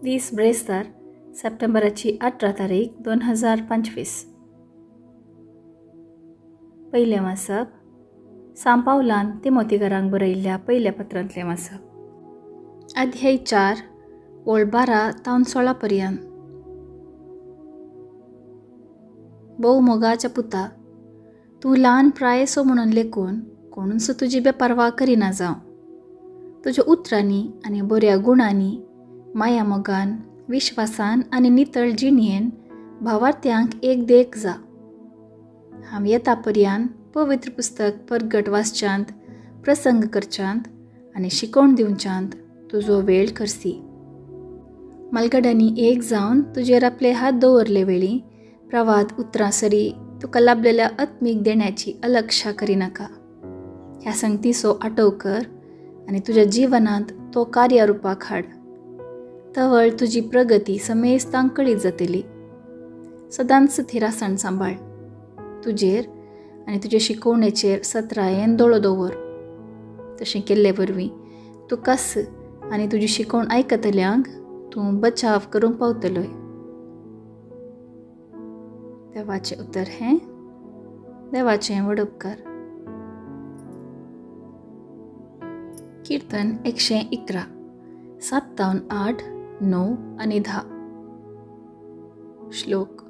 दीस ब्रेस्तार सप्टेंबराची 18 तारीख 2025. पयलें वाचप सांव पावलान तिमोतीघरांक बरयल्ल्या पयल्या पत्रांतलें वाचप. अध्याय 4 ओळ 12 तावन 16 पर्यंत. भोव मोगाच्या पुता, तूं ल्हान प्रायसो म्हणून लेखून कोणूच तुजी बेपर्वा करिना जावं. तुज्या उतरांनी आनी बऱ्या गुणांनी, माया मोगान, विश्वासान आनी नितळ जिणयेन भावार्थ्यांक एक देख जा. हांव येता पर्यंत पवित्र पुस्तक परगट वाचच्यांत, प्रसंग करच्यांत आनी शिकोवण दिवच्यांत तुजो वेळ करसी. मालगड्यांनी एक जावन तुजेर आपले हात दवरले वेळी प्रवाद उतरां सरी तुका लाभलेल्या आत्मीक देण्याची अलक्षा करिनाका. ह्या संगतीचो आटव कर आनी तुज्या जिवनांत तो कार्यारुपाक हाड. तवळ तुजी प्रगती समेस्तांक कळीत जातली. सदांच थिरासण सांबाळ. तुजेर आनी तुजे शिकोवणेचेर सत्रायेन दोळो दवर. तशें केल्ले वरवीं तुकाच आनी तुजी शिकोवण आयकतल्यांक तूं बचाव करूंक पावतलोय. देवाचें उतर हें देवाचें व्हड उपकार. कीर्तन 111 7 तावन 8, 9 आनी 10. श्लोक.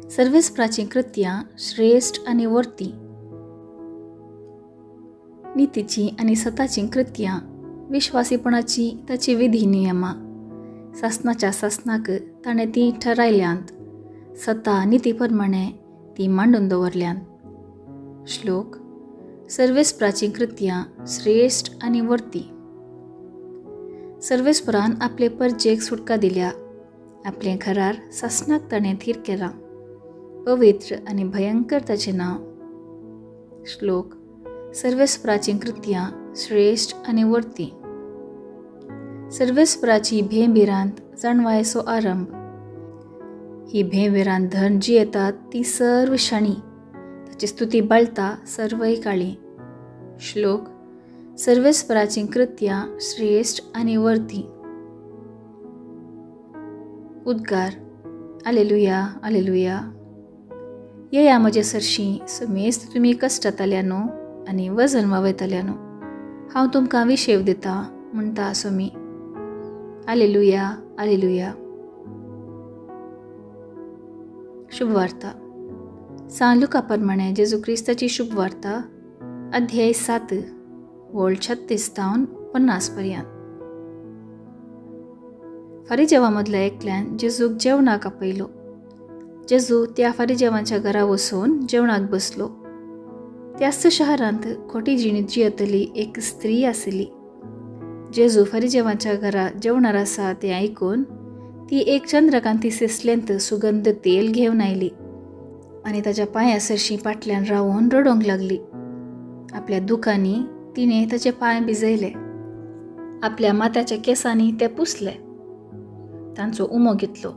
सर्वेस्पराचीं कृत्यां श्रेश्ठ आनी वर्ती, नितीचीं आनी सताचीं कृत्यां, विश्वासीपणाची ताची विधी नियमां, सासनाच्या सासनाक ताणें तीं ठरायल्यांत, सता निती प्रमाणे ती मांडून दवरल्यांत. श्लोक. सर्वेस्पराचीं कृत्यां श्रेश्ठ आनी वर्ती. सर्वेस्परान आपले परजेक सुटका दिल्या, आपलें घरार सासनाक ताणें थीर केलां, पवित्र आनी भयंकर ताचें नांव. श्लोक. सर्वेस्पराचीं कृत्यां श्रेश्ठ आनी वर्ती. सर्वेस्पराची भेंभिरांत जाणवायेचो आरंभ. ही भेंभिरांत धन जी येतात ती सर्व शाणी, ताची स्तुती बाळता सर्वय काळी. श्लोक. सर्वेस्पराचीं कृत्यां श्रेश्ठ आनी वर्ती. उद्गार. आलेलुया, आलेलुया. येया म्हजे सरशीं समेस्त तुमी कश्टांतल्यानो आनी वजन वावयतल्यानो, हांव तुमकां विशेव दिता म्हणटा सोमी. आलेलुया, आलेलुया. शुभवार्ता. सांव लुका प्रमाणे जेजू क्रिस्ताची शुभवार्ता, अध्याय 7 ओळ 36 तावन 50 पर्यंत. फारिजेवा मदल्या एकल्यान जेजूक जेवणाक आपयलो. जेजू त्या फारिजेवांच्या घरा वचून जेवणाक बसलो. त्याच शहरांत खोटी जिणेंत जियेतली एक स्त्री आसली. जेजू फारिजेवांच्या घरा जेवणार आसा तें आयकून ती एक चंद्रकांती सिसलेंत सुगंध तेल घेवन आयली आनी ताच्या पांया सरशीं फाटल्यान रावून रडोवंक लागली. आपल्या दुखांनी तिणें ताचे पांय भिजयले, आपल्या माथ्याच्या केंसांनी ते पुसले, तांचो उमो घेतलो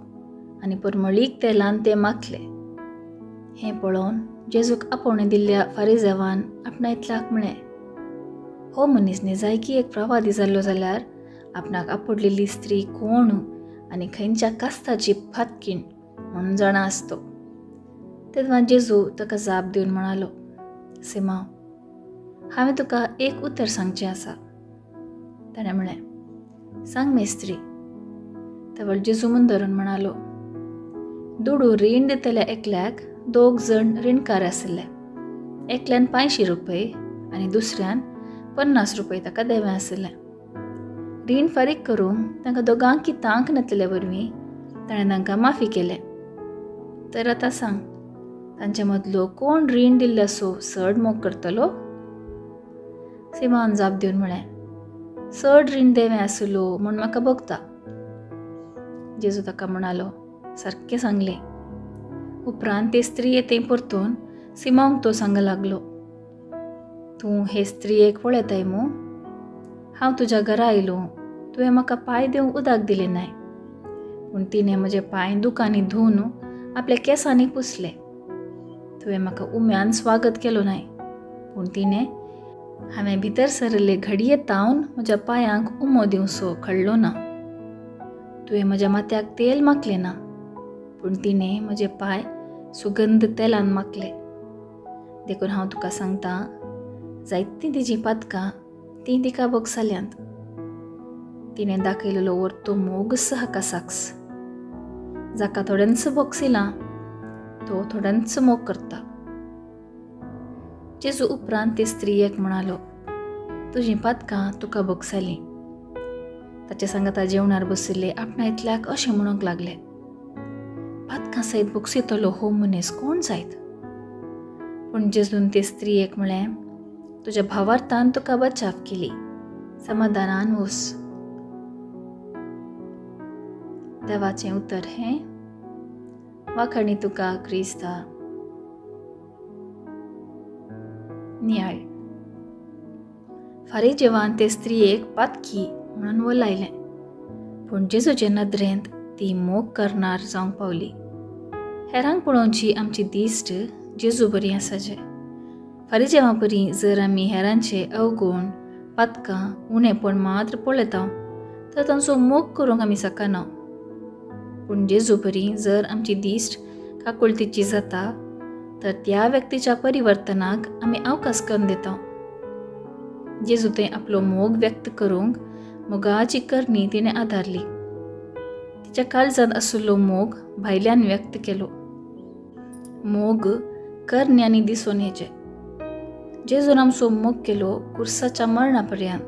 आनी परमळीक तेलान ते माखले. हें पळोवन जेजूक आपोवणें दिल्ल्या फारिजेवान आपणायतल्याक म्हळें, हो मनीस निजायकी एक प्रवादी जाल्लो जाल्यार आपणाक आपडलेली स्त्री कोण आनी खंयच्या कास्ताची फातकीण म्हणून जाणा आसतो. तेन्ना जेजू ताका जाप दिवन म्हणालो, सिमांव, हांवें तुका एक उतर सांगचें आसा. ताणें म्हळें, सांग मेस्त्री. तवळ जेजू मुंदरून म्हणालो, दुडू रीण दितल्या एकल्याक 2 जण रिणकार आशिल्ले. एकल्यान 500 रुपये आनी दुसऱ्यान 50 रुपये ताका देवे आशिल्ले. रीण फारीक करूंक तांकां दोगांकी तांक नातलेले वरवीं ताणें तांकां माफी केलें. तर आतां सांग, तांचे मदलो कोण रीण दिल्ल्याचो चड मोग करतलो? सिमान जाप दिवन म्हळें, चड रीण देवें आसलो म्हूण म्हाका भोगता. जेजू ताका म्हणालो, सारकें सांगलें. उपरांत ते स्त्रिये थंय परतून सिमांक तो सांग लागलो, तूं हे स्त्रियेक पळयताय मू? हांव तुज्या घरा आयलो, तुवें म्हाका पांय दिवंक उदक दिलें नाय, पूण तिणें म्हजे पांय दुकांनी धुवन आपल्या केंसांनी पुसले. तुवें म्हाका उम्यान स्वागत केलो नाय, पूण तिणें हांवें भितर सरले घडये तावन म्हज्या पांयांक उमो दिवसो खडलो ना. तुवें म्हज्या माथ्याक तेल माखलें ना, पूण तिणें म्हजे पांय सुगंध तेलान माखले. देखून हांव तुका सांगता, जायतीं तिजीं पातकां तीं तिका भोगसल्यांत. तिणें दाखयलेलो वर्तो मोगस हाका साक्स. जाका थोड्यांच भोगसिलां तो थोड्यांच मोग करता. जेजू उपरांत ते स्त्रियेक म्हणालो, तुजीं पातकां तुका भोगसलीं. ताच्या सांगाता जेवणार बशिल्ले आपणा इतल्याक अशें म्हणूंक लागले, पातकां सयत भोगसितलो हो मनीस कोण जायत? पूण जेजून ते स्त्रियेक म्हळें, तुज्या भावार्थान तुका बचाव केली, समाधानान वस. देवाचें उतर हें. वाखाणी तुका क्रिस्ता. नियाळ. फारीजेवान ते स्त्रियेक पातकी म्हणून वलायलें, पूण जेजूचे नदरेंत ती मोग करणार जावंक पावली. हेरांक पळोवची आमची दिश्ट जेजू बरी आसाचे. फारीजेवा परी जर आमी हेरांचे अवगुण, पातकां, उणेपण मात्र पळयता तर तांचो मोग करूंक आमी शकना. पूण जेजू परी जर आमची दिश्ट काकुळतीची जाता तर त्या व्यक्तीच्या परिवर्तनाक आमी अवकाश करून दिता. जेजू थंय आपलो मोग व्यक्त करूंक मोगाची करणी तिणें आदारली. तिच्या काळजांत आशिल्लो मोग भायल्यान व्यक्त केलो. मोग करण्यांनी दिसून येचे. जेजून आमचो मोग केलो कुर्साच्या मरणा पर्यंत.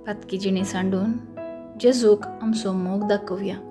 पातकी जिणे सांडून जेजूक आमचो मोग दाखोवया.